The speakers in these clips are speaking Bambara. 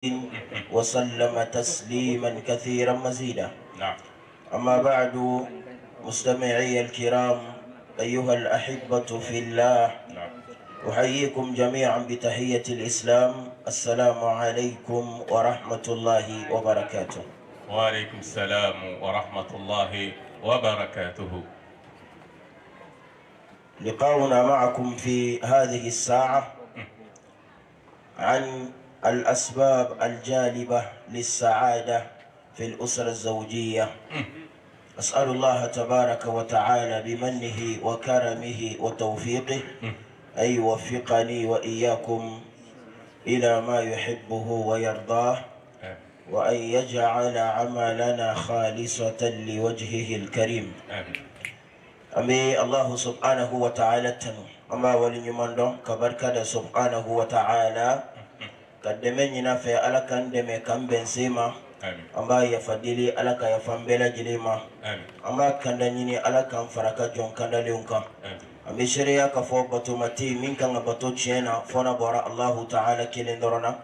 وسلم تسليما كثيرا مزيدا. نعم. أما بعد، مستمعي الكرام، أيها الأحبة في الله، أحييكم جميعا بتحية الإسلام: السلام عليكم ورحمة الله وبركاته. وعليكم السلام ورحمة الله وبركاته. لقاؤنا معكم في هذه الساعة عن الأسباب الجالبة للسعادة في الأسرة الزوجية. أسأل الله تبارك وتعالى بمنه وكرمه وتوفيقه أن يوفقني وإياكم إلى ما يحبه ويرضاه، وأن يجعل عملنا خالصة لوجهه الكريم. آمين. An bɛ Allahu subhanahu wa ta'ala tanu, an b'a waleɲuman dɔn ka barika da subhanahu wa ta'ala, ka dɛmɛ ɲini a fɛ, Ala k'an dɛmɛ k'an bɛn se ma. An b'a yafa deli, Ala ka yafa an bɛɛ lajɛlen ma. An b'a kanda ɲini, Ala k'an fara ka jɔn kandalenw kan. An bɛ seereya k'a fɔ batoma tɛ yen min kan ka bato tiɲɛ na fo n'a bɔra Allahu ta'ala kelen dɔrɔn na.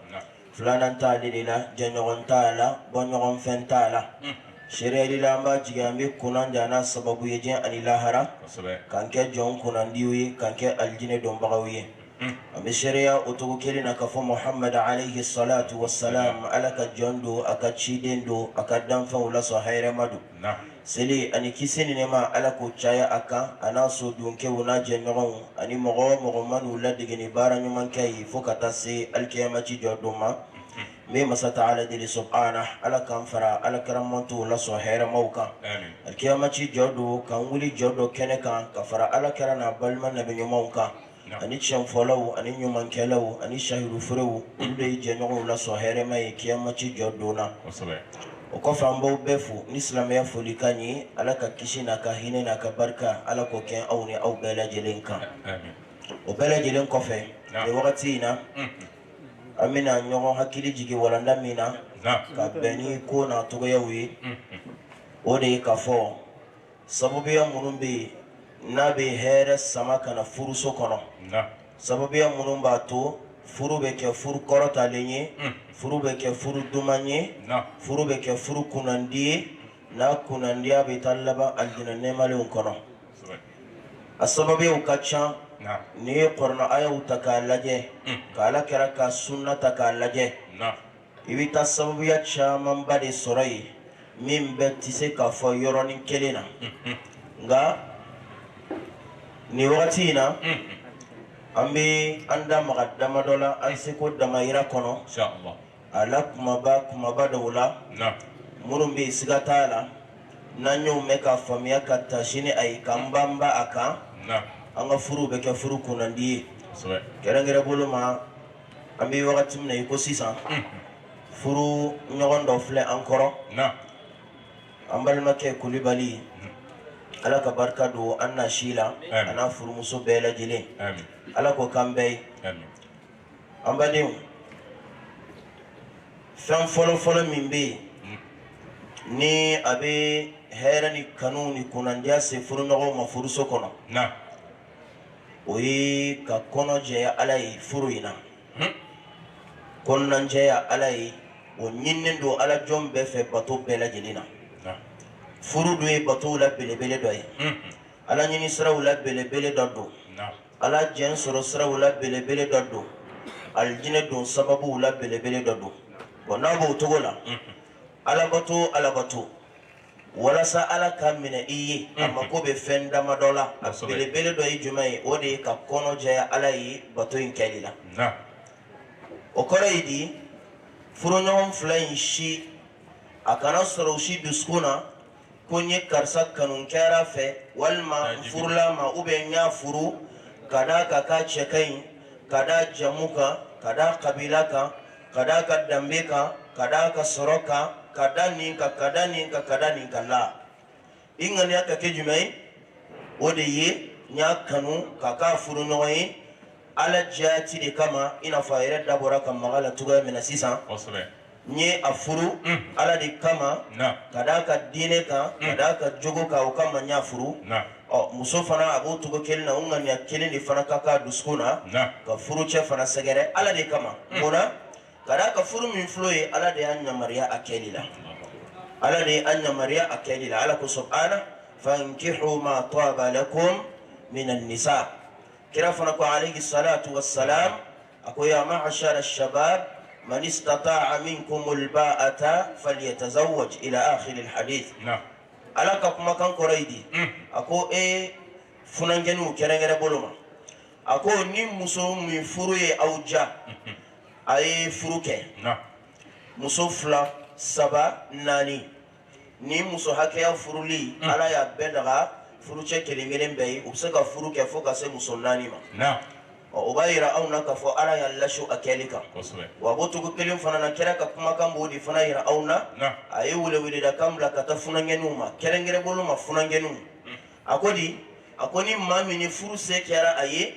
Filanan t'ale de la, jɛɲɔgɔn t'a la, bɔɲɔgɔnfɛn t'a la. Seereyali la, an b'a jigi, an bɛ kunna n'a sababu ye diɲɛ ani lahara, k'an kɛ jɔn kunnandiw ye, k'an kɛ alijinɛ donbagaw ye. An bɛ seereya o cogo kelen na k'a fɔ Muhamadu alayhi salatu wasalam, Ala ka jɔn don, a ka ciden don, a ka danfɛnw la sɔn hɛrɛma don. Seli ani kisi ni nɛɛma, Ala k'o caya a kan, a n'a so dunkɛw n'a jɛɲɔgɔnw ani mɔgɔ o mɔgɔ man'u ladege ni baara ɲumankɛ ye fo ka taa se alikiyama ci jɔ don ma. N bɛ masa taala deli subhana, Ala k'an fara Ala kɛramantow la sɔn hɛrɛmaw kan alikiyama ci jɔ don, k'an wuli jɔ dɔ kɛnɛ kan ka fara Ala kira n'a balima nabi ɲumanw kan, ani tiɲɛfɔlaw ani ɲumankɛlaw ani sahidu furew. Olu de ye jɛɲɔgɔnw la sɔn hɛrɛma ye kiyama ci jɔ don na. O kɔfɛ, an b'aw bɛɛ fo ni silamɛya folikan ye. Ala ka kisi n'a ka hinɛ n'a ka barika, Ala k'o kɛ aw ni aw bɛɛ lajɛlen kan. O bɛɛ lajɛlen kɔfɛ, nin wagati in na, an bɛna ɲɔgɔn hakili jigin walanda min na ka bɛn ni ko n'a cogoyaw ye, o de ye k'a fɔ sababuya minnu bɛ yen n'a bɛ hɛrɛ sama ka na furuso kɔnɔ, sababuya minnu b'a to furu bɛ kɛ furu kɔrɔtalen ye, furu bɛ kɛ furu duman ye, furu bɛ kɛ furu kunnandi ye, n'a kunnandiya bɛ taa laban alijinɛ nɛɛmalenw kɔnɔ. A sababuyaw ka ca. N'i ye kuranɛ ayaw ta k'a lajɛ, ka Ala kira ka sunna ta k'a lajɛ, i bɛ taa sababuya camanba de sɔrɔ yen min bɛɛ tɛ se k'a fɔ yɔrɔnin kelen na. Nka nin wagati in na, an bɛ an da maga damadɔ la an seko damayira kɔnɔ, a la kumaba kumaba dɔw la minnu bɛ yen, siga t'a la, n'an y'o mɛn ka faamuya ka taasi ni a ye, k'an banba a kan, an ka furuw bɛ kɛ furu kunnandi ye. Kɛrɛnkɛrɛn bolo ma, an bɛ wagati min na i ko sisan, furu ɲɔgɔn dɔ filɛ an kɔrɔ, an balimakɛ Kulibali. Ala ka barika don an na si la, a n'a furumuso bɛɛ lajɛlen. Ala k'o k'an bɛɛ ye. An badenw, fɛn fɔlɔfɔlɔ min bɛ yen ni a bɛ hɛrɛ ni kanu ni kunnandiya se furuɲɔgɔnw ma furuso kɔnɔ, o ye ka kɔnɔ jɛya Ala ye furu in na. Kɔnɔnajɛya Ala ye, o ɲininen don Ala jɔn bɛɛ fɛ bato bɛɛ lajɛlen na. Furu dun ye batow la belebele dɔ ye, Ala ɲini siraw la belebele dɔ don, Ala jɛn sɔrɔ siraw la belebele dɔ don, alijinɛ don sababuw la belebele dɔ don. Bon, n'a b'o cogo la, Alabato, Alabato, walasa Ala ka minɛ i ye, a mako bɛ fɛn damadɔ la. A belebele dɔ ye jumɛn ye? O de ye ka kɔnɔ jɛya Ala ye bato in kɛli la. O kɔrɔ ye di? Furuɲɔgɔn fila in si, a kana sɔrɔ u si dusukun na ko n ye karisa kanu kɛra fɛ, walima n furula ma, ou bien n y'a furu ka d'a kan k'a cɛ ka ɲi, ka d'a jamu kan, ka d'a kabila kan, ka d'a ka danbe kan, ka d'a ka sɔrɔ kan, ka da nin kan, ka da nin kan, ka da nin kan la. I ŋaniya ka kɛ jumɛn ye? O de ye n y'a kanu ka k'a furu ɲɔgɔn ye Ala jaati de kama, i n'a fɔ a yɛrɛ dabɔra ka maga la cogoya min na sisan. N ye a furu Ala de kama, ka d'a ka diinɛ kan, ka d'a ka jogo kan, o kama n y'a furu. Ɔ, muso fana, a b'o cogo kelen na. O ŋaniya kelen de fana ka k'a dusukun na ka furucɛ fana sɛgɛrɛ Ala de kama. Mun na? Ka d'a kan furu min filɛ ye, Ala de y'an yamaruya a kɛli la, Ala de y'an yamaruya a kɛli la. Ala ko subhana: fankihu ma taba lakum min an-nisa. Kira fana ko alayhi salatu wassalam, a ko: ya ma'ashara shabab, man istata'a minkum al-ba'ata falyatazawwaj, ila akhir al-hadith. Ala ka kumakan kɔrɔ ye di? A ko e funankɛninw kɛrɛnkɛrɛn bolo ma, a ko ni muso min furu ye aw ja, a ye furu kɛ. Muso fila, saba, naani, ni muso hakɛya furuli, Ala y'a bɛɛ daga furucɛ kelen kelen bɛɛ ye. U bɛ se ka furu kɛ fo ka se muso naani ma. Ɔ, o b'a yira anw na k'a fɔ Ala y'a lasu a kɛli kan. Wa b'o cogo kelen fana na, kira ka kumakan b'o de fana yira anw na. A ye weleweledakan bila ka taa funankɛninw ma, kɛrɛnkɛrɛn bolo ma funankɛninw. A ko di? A ko ni maa min ni furu se kɛra a ye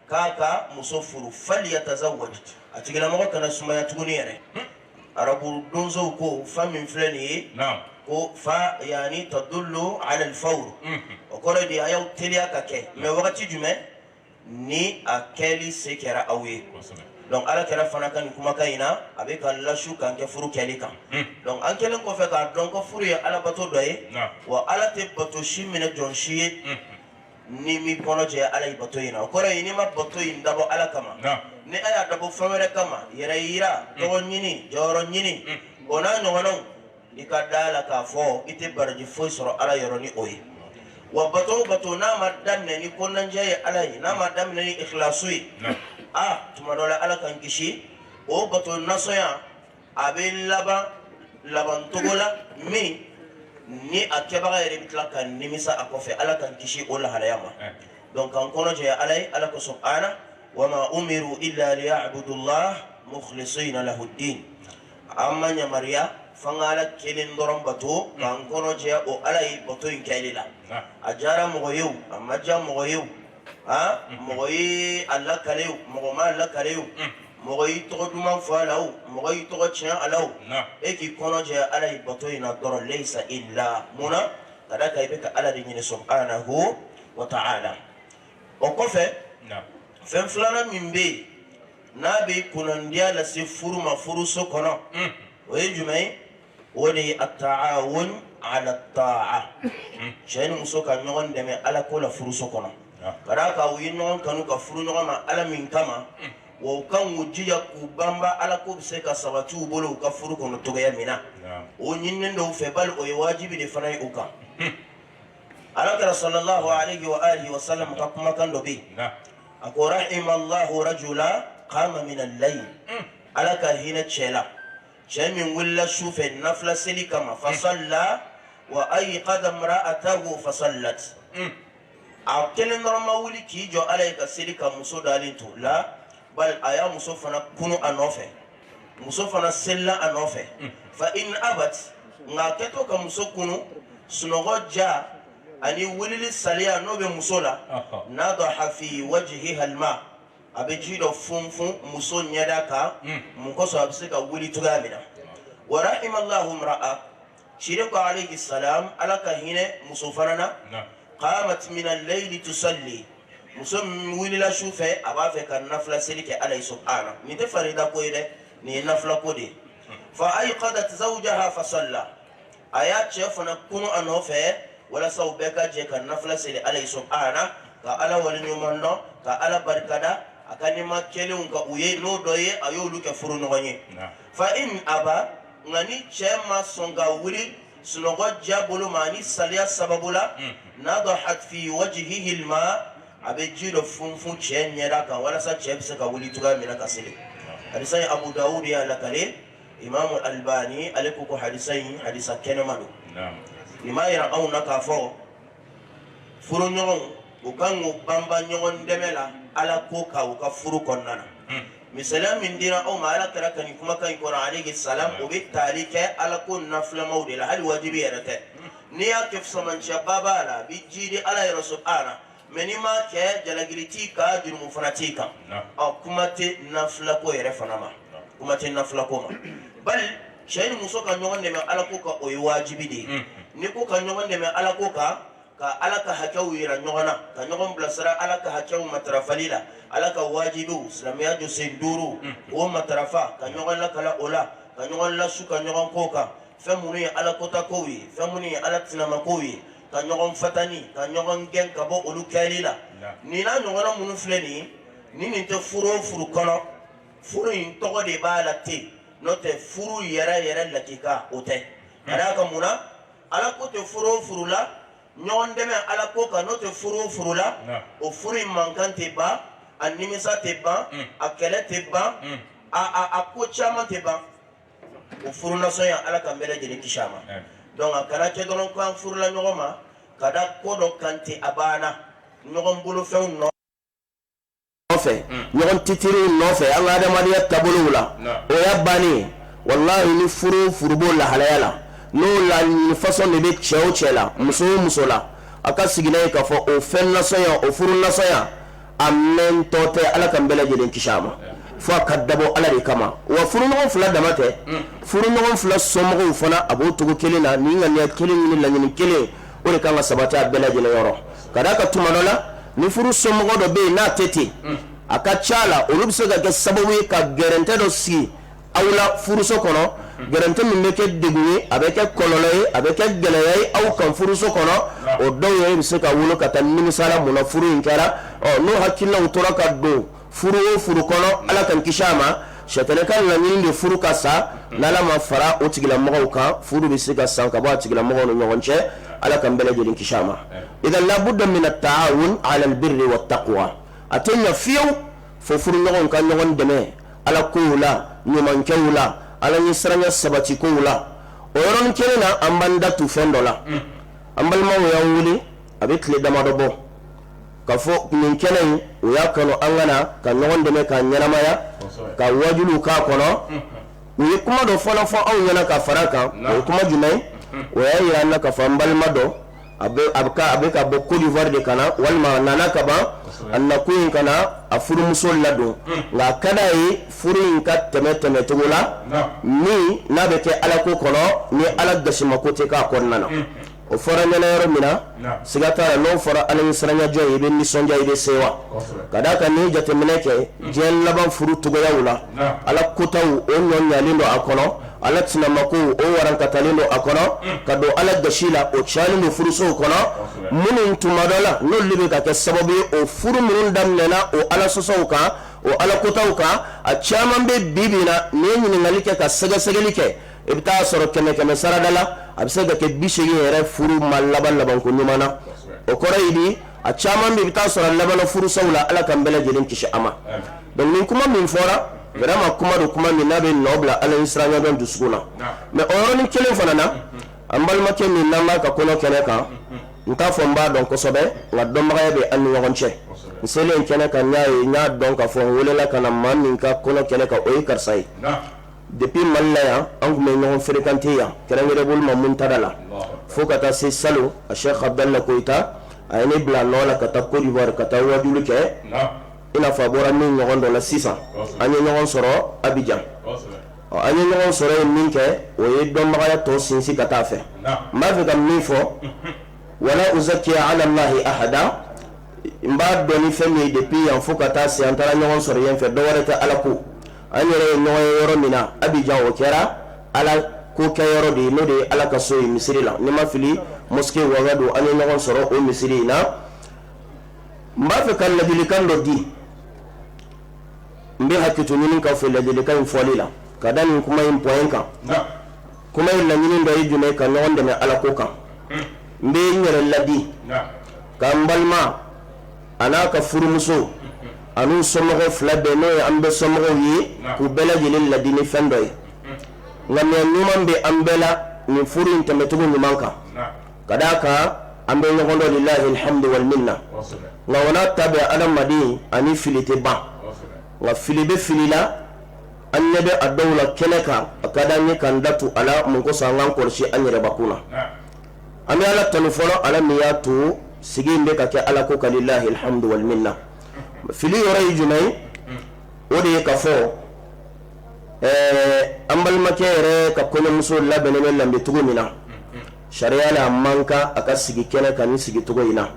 k'a ka muso furu, falyatazawwaj, a tigilamɔgɔ kana sumaya tuguni yɛrɛ. Arabu donsow ko fa min filɛ nin ye, ko fa yani tadullu ala alfawr, o kɔrɔ de a y'aw teliya ka kɛ. Mais wagati jumɛn ni a kɛli se kɛra aw ye? Donc Ala kira fana ka nin kumakan in na, a bɛ ka lasu kan kɛ furu kɛli kan. Donc an kɛlen kɔfɛ k'a dɔn ko furu ye alabato dɔ ye, wa Ala tɛ bato si minɛ jɔn si ye ni m'i kɔnɔ jɛ Ala ye bato in na. O kɔrɔ ye, n'i ma bato in dabɔ Ala kama, ni a y'a dabɔ fɛn wɛrɛ kama, yɛrɛ yira, tɔgɔ ɲini, jɔyɔrɔ ɲini, o n'a ɲɔgɔnnaw, i ka da la k'a fɔ i tɛ baraji foyi sɔrɔ Ala yɔrɔ ni o ye. Wa bato o bato n'a ma daminɛ ni kɔnɔnajɛ ye Ala ye, n'a ma daminɛ ni ikhlasu ye, a tuma dɔ la, Ala k'an kisi, o bato nasɔnya a bɛ laban labancogo la min ni a kɛbaga yɛrɛ bɛ tila ka nimisa a kɔfɛ. Ala k'an kisi o lahalaya ma. Donc k'an kɔnɔ jɛya Ala ye. Ala ko subhana: wama umiru illa liya'budullah mukhlisina lahu ddin. An ma yamaruya f'an ka Ala kelen dɔrɔn bato, k'an kɔnɔ jɛya o Ala ye bato in kɛli la. A diyara mɔgɔ ye o, a ma diya mɔgɔ ye o, a mɔgɔ ye a lakale o, mɔgɔ ma a lakale o, mɔgɔ y'i tɔgɔ duman fɔ a la o, mɔgɔ y'i tɔgɔ tiɲɛ a la o, e k'i kɔnɔ jɛya Ala ye bato in na dɔrɔn. Laysa illa mun na? Ka d'a kan i bɛ ka Ala de ɲini subhanahu wa ta'ala. O kɔfɛ, fɛn filanan min bɛ yen n'a bɛ kunnandiya lase furu ma furuso kɔnɔ, o ye jumɛn ye? O de ye at-ta'awun ala ta'a, cɛ ni muso ka ɲɔgɔn dɛmɛ Ala ko la furuso kɔnɔ. Ka d'a kan u ye ɲɔgɔn kanu ka furu ɲɔgɔn ma Ala min kama, wa u kan k'u jija k'u banba Ala ko bɛ se ka sabati u bolo u ka furu kɔnɔ cogoya min na. O ɲininen dɔw fɛ, bali o ye wajibi de fana ye u kan. Ala kira sallallahu alayhi wa alihi wa sallam ka kumakan dɔ bɛ yen, a ko: rahimallahu rajula qama min al-layl. Ala ka hinɛ cɛ la, cɛ min wulila su fɛ nafila seli kama, fasalla wa ayqada imra'atahu fasallat. A kelen dɔrɔn ma wuli k'i jɔ Ala ye ka seli ka muso dalen to la, bal a y'a muso fana kunu a nɔfɛ, muso fana selila a nɔfɛ. Fa in abat, nka a kɛtɔ ka muso kunu, sunɔgɔ ja ani wulili saliya n'o bɛ muso la, nadaha fi wajhiha alma, a bɛ ji dɔ funfun muso ɲɛda kan. Mun kosɔn? A bɛ se ka wuli cogoya min na. Wa rahimallahu imra'a, ciden ko alayhi salam, Ala ka hinɛ muso fana na, qamat min al-layli tusalli, muso min wulila su fɛ, a b'a fɛ ka nafila seli kɛ Ala ye subhana. Nin tɛ farida ko ye dɛ, nin ye nafila ko de ye. Fa ayqadat zawjaha fa salla, a y'a cɛ fana kunu a nɔfɛ walasa u bɛɛ ka jɛ ka nafila seli Ala ye subhana, ka Ala waleɲuman dɔn, ka Ala barikada a ka nɛɛma kɛlenw ka u ye, n'o dɔ ye a y'olu kɛ furu ɲɔgɔn ye. Fa in aba, nka ni cɛ ma sɔn ka wuli sunɔgɔ ja bolo ma ani saliya sababu la, nadahat fi wajhihi alma, a bɛ ji dɔ funfun cɛ ɲɛda kan walasa cɛ bɛ se ka wuli cogoya min na ka seli. Hadisa in, Abu Dawud y'a lakale, Imamu Albani ale ko ko hadisa in hadisa kɛnɛma don. Nin b'a yira anw na k'a fɔ furuɲɔgɔnw u kan k'u banba ɲɔgɔn dɛmɛ la Ala ko kan u ka furu kɔnɔna na. Misaliya min dira aw ma Ala kira ka nin kumakan in kɔnɔ alayhi salam, o bɛ taali kɛ Ala ko nafilamaw de la, hali wajibi yɛrɛ tɛ. N'i y'a kɛ, fisamanciyaba b'a la, a bɛ jiidi Ala yɛrɛ subhana. Mais n'i m'a kɛ, jalagili t'i kan, jurumu fana t'i kan. Ɔ, kuma tɛ nafilako yɛrɛ fana ma, kuma tɛ nafilako ma. Bali cɛ ni muso ka ɲɔgɔn dɛmɛ Ala ko kan, o ye wajibi de ye. N'i ko ka ɲɔgɔn dɛmɛ Ala ko kan Ka Ala ka hakɛw yira ɲɔgɔn na, ka ɲɔgɔn bilasira Ala ka hakɛw matarafali la, Ala ka wajibiw, silamɛya jɔsen duuru, o matarafa, ka ɲɔgɔn lakala o la, ka ɲɔgɔn lasu ka ɲɔgɔn ko kan, fɛn minnu ye Ala kota kow ye, fɛn minnu ye Ala tinama kow ye, ka ɲɔgɔn fatani, ka ɲɔgɔn gɛn ka bɔ olu kɛli la. Nin n'a ɲɔgɔnna minnu filɛ nin ye, ni nin tɛ furu o furu kɔnɔ, furu in tɔgɔ de b'a la ten, n'o tɛ furu yɛrɛ yɛrɛ lakika o tɛ. Ka d'a kan mun na? Ala ko tɛ furu o furu la, ɲɔgɔn dɛmɛ ala ko kan n'o tɛ furu o furu la, o furu in mankan tɛ ban, a nimisa tɛ ban, a kɛlɛ tɛ ban, a ko caman tɛ ban. O furu nasɔnya, Ala k'an bɛɛ lajɛlen kisi a ma. Donc a kana kɛ dɔrɔn ko an furula ɲɔgɔn ma ka da ko dɔ kan ten, a banna, ɲɔgɔn bolofɛnw nɔ nɔfɛ, ɲɔgɔn titiriw nɔfɛ, an ka adamadenya taabolow la, o y'a bannen ye. Walahi, ni furu o furu b'o lahalaya la, n'o laɲini fasɔn de bɛ cɛ o cɛ la, muso o muso la, a ka sigi n'a ye k'a fɔ o fɛn nasɔnya, o furu nasɔnya, a mɛntɔ tɛ. Ala k'an bɛɛ lajɛlen kisi a ma, fo a ka dabɔ Ala de kama. Wa furuɲɔgɔn fila dama tɛ, furuɲɔgɔn fila somɔgɔw fana, a b'o cogo kelen na. Ni ŋaniya kelen ni laɲini kelen, o de kan ka sabati a bɛɛ lajɛlen yɔrɔ. Ka d'a kan tuma dɔ la, ni furu somɔgɔ dɔ bɛ yen n'a tɛ ten, a ka ca la olu bɛ se ka kɛ sababu ye ka gɛrɛntɛ dɔ sigi aw la furuso kɔnɔ, gɛrɛntɛ min bɛ kɛ degun ye, a bɛ kɛ kɔlɔlɔ ye, a bɛ kɛ gɛlɛya ye aw kan furuso kɔnɔ. O dɔw yɛrɛ bɛ se ka wolo ka taa nimisa la mun na furu in kɛra. Ɔ, n'o hakililaw tora ka don furu o furu kɔnɔ, Ala k'an kisi a ma, sɛtanɛ ka laɲini de furu ka sa. N'Ala ma fara o tigilamɔgɔw kan, furu bɛ se ka san ka bɔ a tigilamɔgɔw ni ɲɔgɔn cɛ. Ala k'an bɛɛ lajɛlen kisi a ma. Idan labudda min at-ta'awun ala al-birri wat-taqwa. A tɛ ɲɛ fiyewu fo furuɲɔgɔnw ka ɲɔgɔn dɛmɛ Ala kow la, ɲumankɛw la, Ala ɲɛsiranya sabati kow la. O yɔrɔnin kelen na, an b'an da tu fɛn dɔ la. An balimaw y'an wele a bɛ tile damadɔ bɔ ka fɔ nin kɛnɛ in, u y'a kanu an ka na ka ɲɔgɔn dɛmɛ k'a ɲɛnamaya, ka wajuliw k'a kɔnɔ. U ye kuma dɔ fana fɔ anw ɲɛna ka fara kan. O ye kuma jumɛn ye? O y'a jira an na ka fɔ an balima dɔ a bɛ ka bɔ Côte d'Ivoire de ka na, walima a nana ka ban. A nakun in ka na a furumuso ladon, nka a ka d'a ye furu in ka tɛmɛ tɛmɛcogo la min n'a bɛ kɛ Ala ko kɔnɔ, ni Ala gasimako tɛ k'a kɔnɔna na. O fɔra ɲɛna yɔrɔ min na, siga t'a la, n'o fɔra Ala ɲɛsiranyajɔ ye, i bɛ nisɔndiya, i bɛ sewa. Ka d'a kan n'i ye jateminɛ kɛ diɲɛ laban furu cogoyaw la, Ala kotaw o ɲɔ ɲalen don a kɔnɔ, Ala tinamakow o warankatalen don a kɔnɔ, ka don Ala gasi la, o cayalen don furusow kɔnɔ. Minnu tuma dɔ la n'olu bɛ ka kɛ sababu ye, o furu minnu daminɛna o Ala sɔsɔw kan, o Ala kotaw kan, a caman bɛ bi bi in na, n'i ye ɲininkali kɛ ka sɛgɛsɛgɛli kɛ, i bɛ taa sɔrɔ kɛmɛ kɛmɛ sarada la, a bɛ se ka kɛ 80 yɛrɛ, furu ma laban labanko ɲuman na. O kɔrɔ ye di? A caman bɛ, i bɛ taa sɔrɔ a labanna furusaw la. Ala k'an bɛɛ lajɛlen kisi a ma. Donc nin kuma min fɔra, vraiment kuma don, kuma min n'a bɛ nɔ bila Ala ɲɛsiranyadɔn dusukun na. Mais o yɔrɔnin kelen fana na, an balimakɛ min n'an b'a ka kɔnɔ kɛnɛ kan, n t'a fɔ n b'a dɔn kosɛbɛ, nka dɔnbagaya bɛ an ni ɲɔgɔn cɛ. N selen kɛnɛ kan, n y'a ye, n y'a dɔn k'a fɔ n welela ka na maa min ka kɔnɔ kɛnɛ kan, o ye karisa ye. Depuis Mali la yan, an tun bɛ ɲɔgɔn fréquenter yan, kɛrɛnkɛrɛn bolo ma Muntada la, fo ka taa se salon a Cheikh Abdallah Koyita, a ye ne bila a nɔ la ka taa Côte d'Ivoire ka taa wajuli kɛ, i n'a fɔ a bɔra min ɲɔgɔn dɔ la sisan. An ye ɲɔgɔn sɔrɔ Abidjan. Ɔ, an ye ɲɔgɔn sɔrɔ yen min kɛ, o ye dɔnbagaya tɔ sinsin ka taa a fɛ. N b'a fɛ ka min fɔ, wala uzaki ala Allahi ahada, n b'a dɔn ni fɛn min ye depuis yan fo ka taa se an taara ɲɔgɔn sɔrɔ yen fɛ, dɔ wɛrɛ tɛ, Ala ko. An yɛrɛ ye ɲɔgɔn ye yɔrɔ min na Abidjan, o kɛra Ala ko kɛ yɔrɔ de ye, n'o de ye Ala ka so ye misiri la. Ni ma fili, mosquée Wagadu, an ye ɲɔgɔn sɔrɔ o misiri in na. N b'a fɛ ka ladilikan dɔ di. N bɛ hakɛto ɲini k'aw fɛ ladilikan in fɔli la, ka da nin kuma in point kan. Kuma in laɲini dɔ ye jumɛn? Ka ɲɔgɔn dɛmɛ Ala ko kan. N bɛ n yɛrɛ ladi, ka n balima a n'a ka furumuso an'u somɔgɔw fila bɛɛ, n'o ye an bɛɛ somɔgɔw ye, k'u bɛɛ lajɛlen ladi ni fɛn dɔ ye. Ŋaniya ɲuman bɛ an bɛɛ la nin furu in tɛmɛcogo ɲuman kan, ka d'a kan an bɛ ɲɔgɔn dɔn, lillahi alhamdu wal minna. Nka o n'a ta bɛɛ, adamaden ani fili tɛ ban, nka fili bɛ fili la. An ɲɛ bɛ a dɔw la kɛnɛ kan, a ka di an ye k'an da tu a la. Mun kosɔn? An k'an kɔlɔsi an yɛrɛbakun na. An bɛ Ala tanu fɔlɔ, Ala min y'a to sigi in bɛ ka kɛ Ala ko kan, lillahi alhamdu wal minna. Fili yɔrɔ ye jumɛn ye? O de ye ka fɔ ɛɛ an balimakɛ yɛrɛ ka kɔɲɔmuso labɛnnen bɛ lanbe cogo min na. Sariya la a man kan a ka sigi kɛnɛ kan nin sigicogo in na,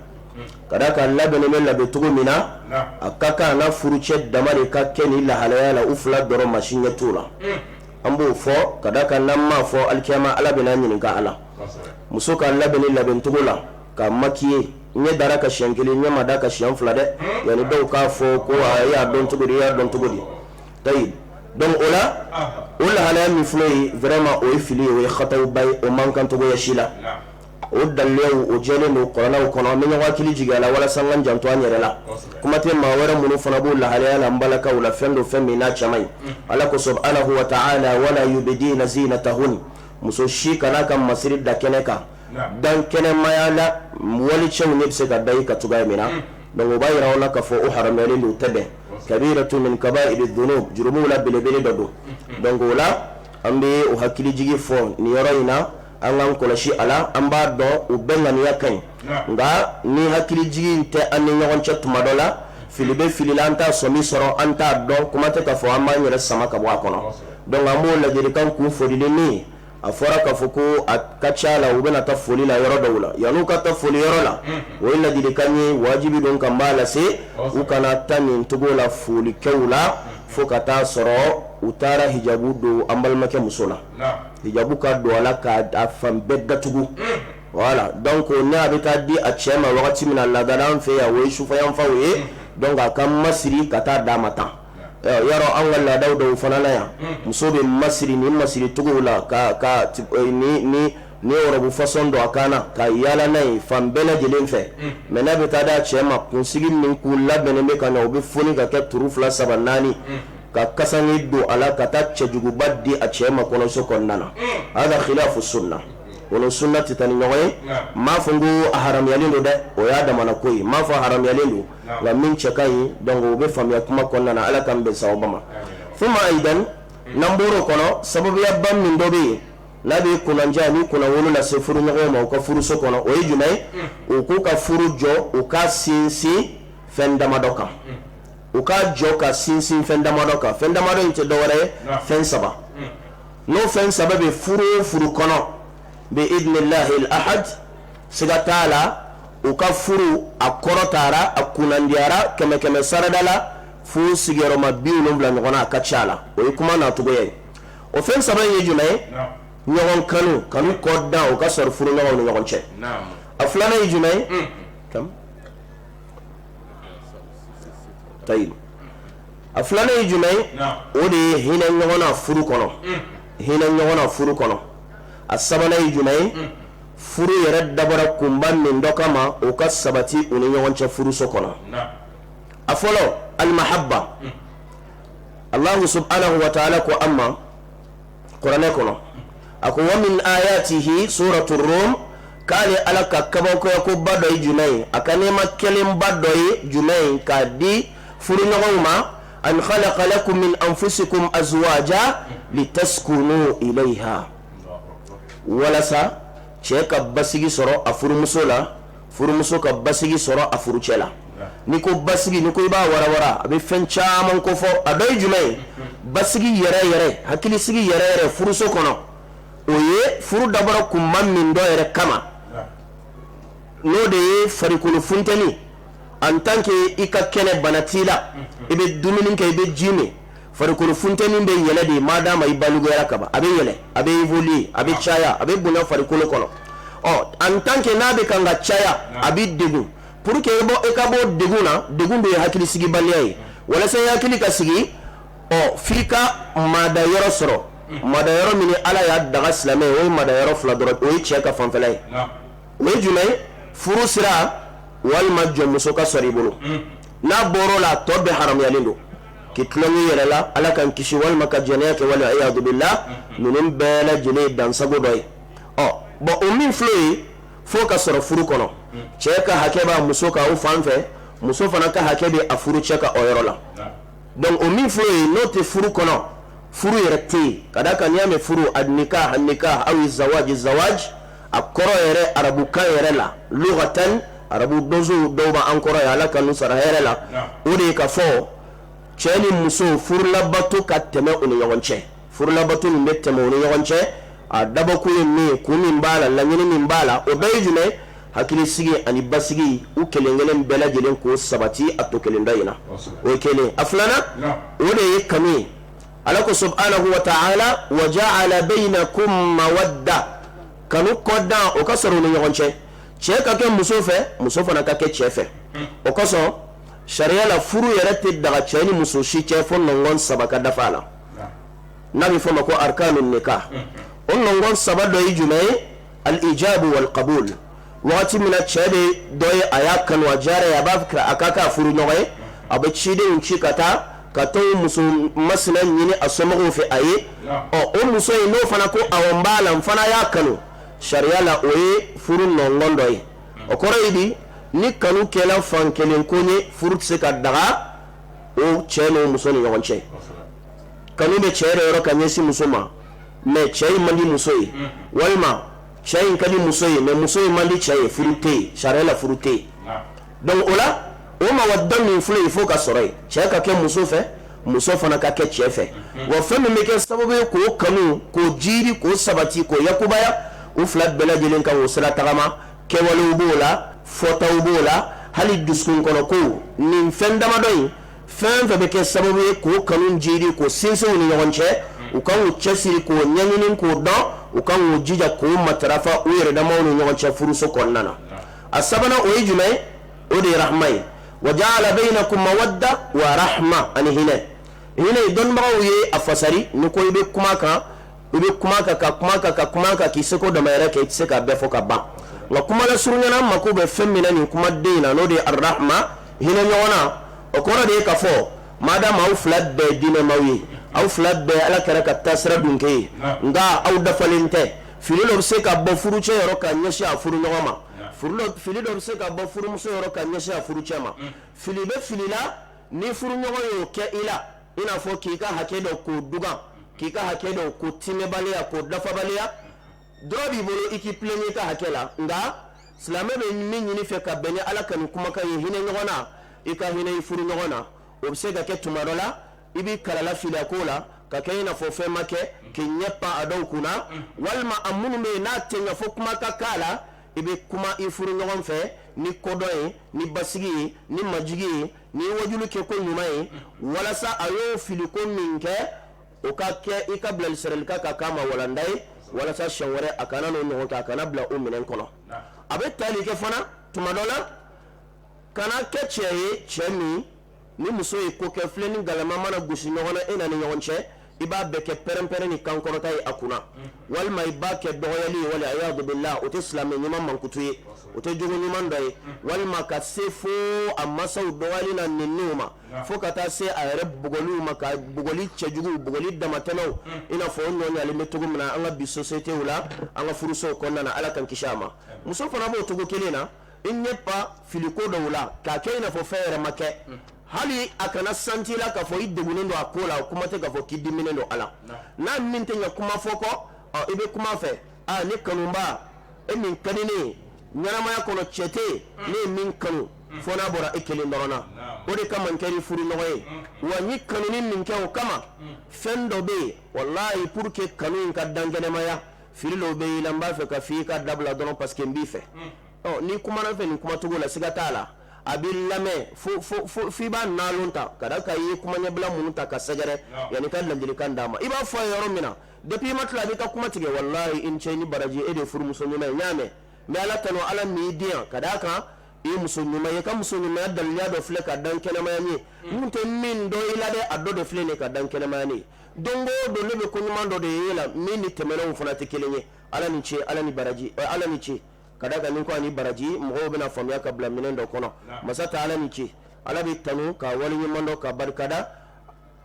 ka d'a kan labɛnnen bɛ labɛn cogo min na, a ka kan a n'a furucɛ dama de ka kɛ nin lahalaya la, u fila dɔrɔn, maa si ɲɛ t'u la. An b'o fɔ ka d'a kan n'an m'a fɔ, alikiyama Ala bɛna an ɲininka a la. Muso ka labɛn nin labɛncogo la, ka maquiller, ɲɛ dara ka siɲɛ kelen, ɲɛ ma da ka siɲɛ fila dɛ, yanni dɔw k'a fɔ ko e y'a dɔn cogo di, e y'a dɔn cogo di. Tayi, donc o la, o lahalaya min filɛ ye, vraiment o ye fili ye, o ye hatawuba ye, o man kan cogoya si la. O daliluyaw, o jɛlen don kuranɛw kɔnɔ. An bɛ ɲɔgɔn hakili jigin a la walasa an k'an janto an yɛrɛ la, kuma tɛ maa wɛrɛ minnu fana b'o lahalaya la. N balakaw la, fɛn don, fɛn min n'a cɛ man ɲi. Ala ko subhanahu wa ta'ala: wala yubdina zinatahun, muso si kana ka masiri da kɛnɛ kan, dan kɛnɛmaya la, walicɛw ɲɛ bɛ se ka da i kan cogoya min na. Donc o b'a jira aw la k'a fɔ o haramuyalen don, o tɛ bɛn. Kabiratu min kabairi dunub, jurumuw la belebele dɔ don. Donc o la, an bɛ o hakilijigi fɔ nin yɔrɔ in na, an k'an kɔlɔsi a la. An b'a dɔn u bɛɛ ŋaniya ka ɲi, nka ni hakilijigi tɛ an ni ɲɔgɔn cɛ, tuma dɔ la fili bɛ fili la, an t'a sɔmi sɔrɔ, an t'a dɔn, kuma tɛ k'a fɔ an b'an yɛrɛ sama ka bɔ a kɔnɔ. Donc an b'o ladilikan kun foli ni min a fɔra k'a fɔ ko a ka ca la, u bɛna taa foli la yɔrɔ dɔw la, yan'u ka taa foli yɔrɔ la, o ye ladilikan ye, wajibi don ka n b'a lase, u kana taa nin cogo la folikɛw la fo ka taa sɔrɔ u taara hijabu don an balimakɛ muso la, hijabu ka don a la k'a fan bɛɛ datugu. Voilà, donc n'a bɛ taa di a cɛ ma wagati min na, laadala an fɛ yan, o ye sufɛyanfanw ye, donc a ka masiri ka taa d'a ma tan. Yarɔ, an ka laadaw dɔw fana na yan, muso bɛ masiri ni masiri cogo la ka ni ni robe façon don a kan na ka yaala n'a ye fan bɛɛ lajɛlen fɛ. Mais n'a bɛ taa d'a cɛ ma, kunsigi min k'u labɛnnen bɛ ka ɲɛ, o bɛ foni ka kɛ turu fila, saba, naani, ka kasange don a la ka taa cɛjuguba di a cɛ ma kɔɲɔso kɔnɔna na. Hada khilafu sunna, o ni sunna tɛ taa ni ɲɔgɔn ye. N m'a fɔ n ko a haramuyalen don dɛ, o y'a damana ko ye, n m'a fɔ a haramuyalen don, nka min cɛ ka ɲi, donc o bɛ faamuya kuma kɔnɔna na. Ala k'an bɛn sawaba ma. Thumma aidan, n'an bɔr'o kɔnɔ, sababuyaba min dɔ bɛ yen n'a bɛ kunnandiya ni kunnawolo lase furuɲɔgɔnw ma u ka furuso kɔnɔ, o ye jumɛn ye? U k'u ka furu jɔ, u ka sinsin fɛn damadɔ kan, u ka jɔ ka sinsin fɛn damadɔ kan. Fɛn damadɔ in tɛ dɔwɛrɛ ye, fɛn saba. N'o fɛn saba bɛ furu o furu kɔnɔ, bi idnillahi ahad, siga t'a la, u ka furu a kɔrɔtara, a kunnandiyara kɛmɛ kɛmɛ sarada la fo sigiyɔrɔma 70 ɲɔgɔn na, a ka ca la. O ye kuma nacogoya ye. O fɛn saba in ye jumɛn ye? Ɲɔgɔn kanu, kanu kɔdan, o ka sɔrɔ furuɲɔgɔnw ni ɲɔgɔn cɛ. A filanan ye jumɛn ye? Tayi, a filanan ye jumɛn ye? O de ye hinɛ ɲɔgɔn na furu kɔnɔ, hinɛ ɲɔgɔn na furu kɔnɔ. A sabanan ye jumɛn ye? Furu yɛrɛ dabɔra kunba min dɔ kama, o ka sabati u ni ɲɔgɔn cɛ furuso kɔnɔ. A fɔlɔ, alimahabba. Allahu subhanahu wa ta'ala ko an ma kuranɛ kɔnɔ, a ko wa min ayatihi, suratu rum, k'ale Ala ka kabakoyakoba dɔ ye jumɛn ye? A ka nɛɛma kɛlenba dɔ ye jumɛn ye k'a di furuɲɔgɔnw ma? An khalaqa lakum min anfusikum azwaja litaskunu ilayha, walasa cɛ ka basigi sɔrɔ a furumuso la, furumuso ka basigi sɔrɔ a furucɛ la. N'i ko basigi, n'i ko i b'a warawara, a bɛ fɛn caman kofɔ. A dɔ ye jumɛn ye? Basigi yɛrɛ yɛrɛ, hakilisigi yɛrɛ yɛrɛ furuso kɔnɔ, o ye furu dabɔra kunba min dɔ yɛrɛ kama, n'o de ye farikolo funteni. En tant que i ka kɛnɛ, bana t'i la, i bɛ dumuni kɛ, i bɛ ji min, farikolo funteni bɛ yɛlɛ de. Madama i balikuyara kaban, a bɛ yɛlɛ, a bɛ évoluer, a bɛ caya, a bɛ bonya farikolo kɔnɔ. Ɔ, en tant que n'a bɛ kan ka caya, a bɛ degun. Pour que i ka bɔ degun na, degun de ye hakilisigibaliya ye, walasa i hakili ka sigi, ɔ, f'i ka madayɔrɔ sɔrɔ. Madayɔrɔ min Ala y'a daga silamɛ ye, o ye madayɔrɔ fila dɔrɔn, o ye cɛ ka fanfɛla ye. O ye jumɛn ye? Furu sira walima jɔnmuso ka sɔrɔ i bolo. N'a bɔr'o la, a tɔ bɛɛ haramuyalen don. K'i tulonkɛ i yɛrɛ la, Ala k'an kisi, walima ka jɛnɛya kɛ, wal iyadu billah, ninnu bɛɛ lajɛlen ye dansago dɔ ye. Ɔ bon, o min filɛ ye, fo ka sɔrɔ furu kɔnɔ, cɛ ka hakɛ b'a muso kan o fan fɛ, muso fana ka hakɛ bɛ a furu cɛ kan o yɔrɔ la. Donc o min filɛ ye, n'o tɛ furu kɔnɔ, furu yɛrɛ tɛ yen. Ka d'a kan n'i y'a mɛn furu, annikah, annikah aw zawaj, zawaj, a kɔrɔ yɛrɛ arabukan yɛrɛ la, lughatan, arabu donsow dɔw b'an kɔrɔ ye, Ala ka n'u sara hɛrɛ la, o de ye ka fɔ cɛ ni muso furulabato ka tɛmɛ u ni ɲɔgɔn cɛ. Furulabato min bɛ tɛmɛ u ni ɲɔgɔn cɛ. A dabɔkun ye min ye, kun min b'a la, laɲini min b'a la, o bɛɛ ye jumɛn? Hakilisigi ani basigi, u kelen kelen bɛɛ lajɛlen k'o sabati a to kelen dɔ in na. O ye kelen. A filanan, o de ye kanu ye. Ala ko subhanahu wa ta'ala: wa ja'ala bainakum mawadda. Kanu kɔdan, o ka sɔrɔ u ni ɲɔgɔn cɛ. Cɛ ka kɛ muso fɛ, muso fana ka kɛ cɛ fɛ. O kosɔn, sariya la, furu yɛrɛ tɛ daga cɛ ni muso si cɛ fo nɔngɔn saba ka dafa a la, n'a bɛ fɔ o ma ko arkanu nikah. O nɔngɔn saba dɔ ye jumɛn ye? Al-ijabu wal qabul. Wagati min na cɛ bɛ dɔ ye, a y'a kanu, a diyara ye, a b'a fɛ a ka k'a furu ɲɔgɔn ye, a bɛ cidenw ci ka taa ka t'o muso masina ɲini a somɔgɔw fɛ a ye. Ɔ, o muso in, n'o fana ko awɔ, n b'a la, n fana y'a kanu, sariya la, o ye furu nɔngɔn dɔ ye. O kɔrɔ ye di? Ni kanu kɛla fan kelen ko ye, furu tɛ se ka daga o cɛ n'o muso ni ɲɔgɔn cɛ. Kanu bɛ cɛ yɛrɛ yɔrɔ ka ɲɛsin muso ma, mais cɛ in man di muso ye, walima cɛ in ka di muso ye, mais muso in man di cɛ ye, furu tɛ yen. Sariya la, furu tɛ yen. Donc o la, o mawadda min filɛ yen, fo ka sɔrɔ yen, cɛ ka kɛ muso fɛ, muso fana ka kɛ cɛ fɛ. Wa fɛn min bɛ kɛ sababu ye k'o kanu, k'o jiidi, k'o sabati, k'o yakubaya, u fila bɛɛ lajɛlen ka o sira tagama. Kɛwalew b'o la, fɔtaw b'o la, hali dusukun kɔnɔ kow. Nin fɛn damadɔ in, fɛn fɛn bɛ kɛ sababu ye k'o kanu jiidi, k'o sinsin u ni ɲɔgɔn cɛ, u kan k'u cɛsiri k'o ɲɛɲini, k'o dɔn, u kan k'u jija k'o matarafa u yɛrɛ damaw ni ɲɔgɔn cɛ furuso kɔnɔna na. A sabanan, o ye jumɛn ye? O de ye rahma ye. Wa ja'ala bainakum mawadda wa rahma, ani hinɛ. Hinɛ, dɔnnibagaw ye a fasari ni ko i bɛ kuma kan, i bɛ kuma kan, ka kuma kan, ka kuma kan, k'i seko dama yɛrɛ kɛ, i tɛ se k'a bɛɛ fɔ ka ban. Nka kuma lasurunya na, an mako bɛ fɛn min na nin kumaden in na, n'o de ye arahma, hinɛ ɲɔgɔn na. O kɔrɔ de ye k'a fɔ madama aw fila bɛɛ diinɛmaw ye, aw fila bɛɛ Ala kɛra ka taasira dunke ye, nka aw dafalen tɛ. Fili dɔ bɛ se ka bɔ furucɛ yɔrɔ ka ɲɛsin a furu ɲɔgɔn ma, fili dɔ bɛ se ka bɔ furumuso yɔrɔ ka ɲɛsin a furucɛ ma. Fili bɛ fili la, ni furuɲɔgɔn y'o kɛ i la, i n'a fɔ k'i ka hakɛ dɔ k'o dugan, k'i ka hakɛ dɔ k'o timɛbaliya, k'o dafabaliya, droit b'i bolo i k'i plaigner i ka hakɛ la. Nka silamɛ bɛ min ɲini fɛ ka bɛn ni Ala ka nin kumakan ye, hinɛ ɲɔgɔn na, i ka hinɛ i furu ɲɔgɔn na. O bɛ se ka kɛ tuma dɔ la, i b'i kalala fili a ko la ka kɛ i n'a fɔ fɛn ma kɛ, k'i ɲɛ pan a dɔw kunna, walima a minnu bɛ yen n'a tɛ ɲɛ fo kuma ka k'a la, i bɛ kuma i furu ɲɔgɔn fɛ ni kodɔn ye, ni basigi ye, ni majigi ye, ni wajulu kɛ ko ɲuman ye, walasa a y'o filiko min kɛ, o ka kɛ i ka bilalisiralikan ka k'a ma walanda ye, walasa siɲɛ wɛrɛ a kana n'o ɲɔgɔn kɛ, a kana bila o minɛn kɔnɔ. A bɛ tali kɛ fana tuma dɔ la, kana kɛ cɛ ye, cɛ min ni muso ye ko kɛ, filen ni galama mana gosi ɲɔgɔn na e na ni ɲɔgɔn cɛ, i b'a bɛɛ kɛ pɛrɛnpɛrɛn ni kankɔrɔta ye a kunna, walima i b'a kɛ dɔgɔyali ye. Wali ayadu billah, o tɛ silamɛ ɲuman mankutu ye, o tɛ jogo ɲuman dɔ ye. Walima ka se fo a masaw dɔgɔyali na neniw ma, fo ka taa se a yɛrɛ bugɔliw ma, ka bugɔli cɛjugu, bugɔli damatɛmɛw, i n'a fɔ o ɲɔɲalen bɛ cogo min na an ka bi sociétéw la, an ka furusow kɔnɔna na. Ala k'an kisi a ma. Muso fana b'o cogo kelen na, i ɲɛ pan filiko dɔw la k'a kɛ i n'a fɔ fɛn yɛrɛ ma kɛ, hali a kana santi la k'a fɔ i degunnen don a ko la, o kuma tɛ k'a fɔ k'i diminen don a la. N'a min tɛ ɲɛ kuma fɔ kɔ, ɔ, i bɛ kuma fɛ: aa, ne kanuba, e min ka di ne ye ɲɛnamaya kɔnɔ, cɛ tɛ yen ne ye min kanu fo n'a bɔra e kelen dɔrɔn na, o de kama n kɛra i furu ɲɔgɔn ye. Wa n ye kanuni min kɛ, o kama fɛn dɔ bɛ yen, walayi, pour que kanu in ka dankɛnɛmaya, fili dɔw bɛ i la, n b'a fɛ ka f'i ka dabila dɔrɔn, parce que n b'i fɛ. Ɔ, n'i kumana fɛ nin kumacogo la, siga t'a la, a b'i lamɛn fo fo fo f'i b'a nalon ta ka da kan i ye kuma ɲɛbila minnu ta ka sɛgɛrɛ yanni ka ladilikan d'a ma. I b'a fɔ a ye yɔrɔ min na, depuis i ma tila, a b'i ka kuma tigɛ: walahi, i ni ce, i ni baraji, e de ye furumuso ɲuman ye, n y'a mɛn, n bɛ Ala tanu, Ala min y'i di yan, ka d'a kan i ye muso ɲuman ye, ka muso ɲumanya daliluya dɔ filɛ ka dan kɛnɛmaya n ye, n tɛ min dɔn i la dɛ, a dɔ de filɛ nin ye ka dan kɛnɛmaya ne ye. Don o don ne bɛ ko ɲuman dɔ de ye e la min ni tɛmɛnenw fana tɛ kelen ye. Ala ni ce, Ala ni baraji, Ala ni ce. Ka da kan ni ko ani baraji, mɔgɔw bɛna faamuya ka bila minɛn dɔ kɔnɔ. Masa ta, Ala ni ce, Ala bɛ tanu ka waleɲuman dɔn ka barikada.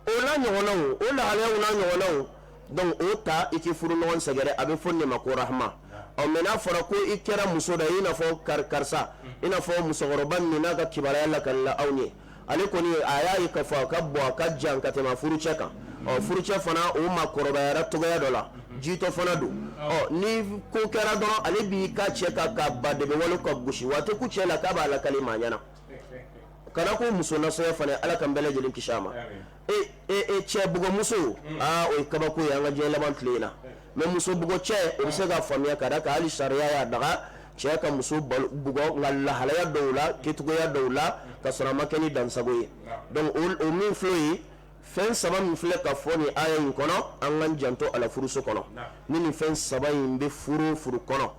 O n'a ɲɔgɔnnaw, o lahalayaw n'a ɲɔgɔnnaw, donc o ta i k'i furu ɲɔgɔn sɛgɛrɛ, a bɛ fɔ nin ma ko rahma. Ɔ, mais n'a fɔra ko i kɛra muso dɔ ye, i n'a fɔ karisa, i n'a fɔ musokɔrɔba min n'a ka kibaruya lakalila aw ye, ale kɔni a y'a ye k'a fɔ a ka bon, a ka jan ka tɛmɛ furucɛ kan. Ɔ, furucɛ fana, o ma kɔrɔbayara cogoya dɔ la, jitɔ fana don. Ɔ, ni ko kɛra dɔrɔn, ale b'i ka cɛ kan ka ba de bɛ wale ka gosi, wa a tɛ ku cɛ la k'a b'a lakali maa ɲɛna. Kana ko muso nasɔnya fana, Ala ka bɛɛ lajɛlen kisi a ma. E e cɛ bugɔmuso, aa, o ye kabako ye an ka diɲɛ laban tile in na. Mais muso bugɔ cɛ, o bɛ se ka faamuya ka d'a kan hali sariya y'a daga cɛ ka muso bugɔ, nka lahalaya dɔw la, kɛcogoya dɔw la, ka sɔrɔ a ma kɛ ni dansago ye. Donc o min filɛ ye, fɛn saba min filɛ ka fɔ nin aya in kɔnɔ, an k'an janto a la furuso kɔnɔ. Ni nin fɛn saba in bɛ furu o furu kɔnɔ,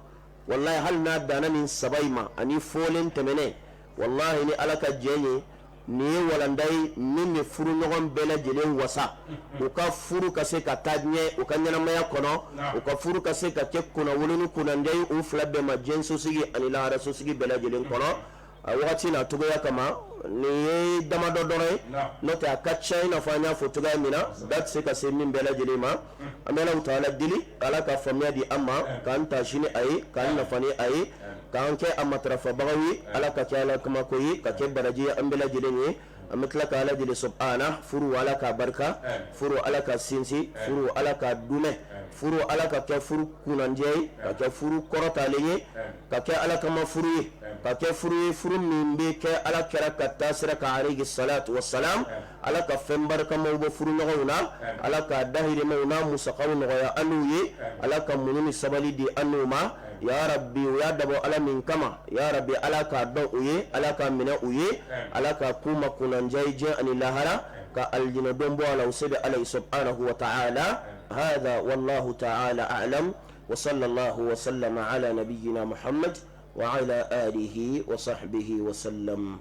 walahi, hali n'a danna nin saba in ma ani fɔlen tɛmɛnen, walahi, ni Ala ka jɛn ye, nin ye walanda ye min bɛ furuɲɔgɔn bɛɛ lajɛlen wasa, u ka furu ka se ka taa ɲɛ u ka ɲɛnamaya kɔnɔ, u ka furu ka se ka kɛ kunnawolo ni kunnandiya ye u fila bɛɛ ma diɲɛsosigi ani laharasosigi bɛɛ lajɛlen kɔnɔ. A wagati n'a cogoya kama, nin ye damadɔ dɔrɔn ye, n'o tɛ a ka ca. I n'a fɔ an y'a fɔ cogoya min na, da tɛ se ka se min bɛɛ lajɛlen ma. An bɛ Alahu taala deli, Ala ka faamuya di an ma, k'an taasi ni a ye, k'an nafa ni a ye, k'an kɛ a matarafabagaw ye. Ala ka kɛ Ala kama ko ye, ka kɛ baraji ye an bɛɛ lajɛlen ye. An bɛ tila ka Ala deli subahana, furu Ala k'a barika, furu Ala ka sinsin, furu Ala ka dumɛ, furu Ala ka kɛ furu kunnandiya ye, ka kɛ furu kɔrɔtalen ye, ka kɛ Ala kama furu ye, ka kɛ furu ye, furu min bɛ kɛ Ala kira ka taasira kan alayhi salatu wasalam. Ala ka fɛn barikamaw bɔ furuɲɔgɔnw na, Ala ka dahirimɛw n'a musakaw nɔgɔya an n'u ye, Ala ka muɲu ni sabali di an n'u ma. Ya Rabbi, u y'a dabɔ Ala min kama, ya Rabbi, Ala k'a dɔn u ye, Ala k'a minɛ u ye, Ala ka k'u ma kunnandiya ye diɲɛ ani lahara, ka alijinɛ don bɔ a la. U se bɛ Ala ye subhanahu wa ta'ala. Hadha wallahu ta'ala a'lam wa sallallahu wa sallama ala nabiyyina Muhammad wa ala alihi wa sahbihi wa sallam.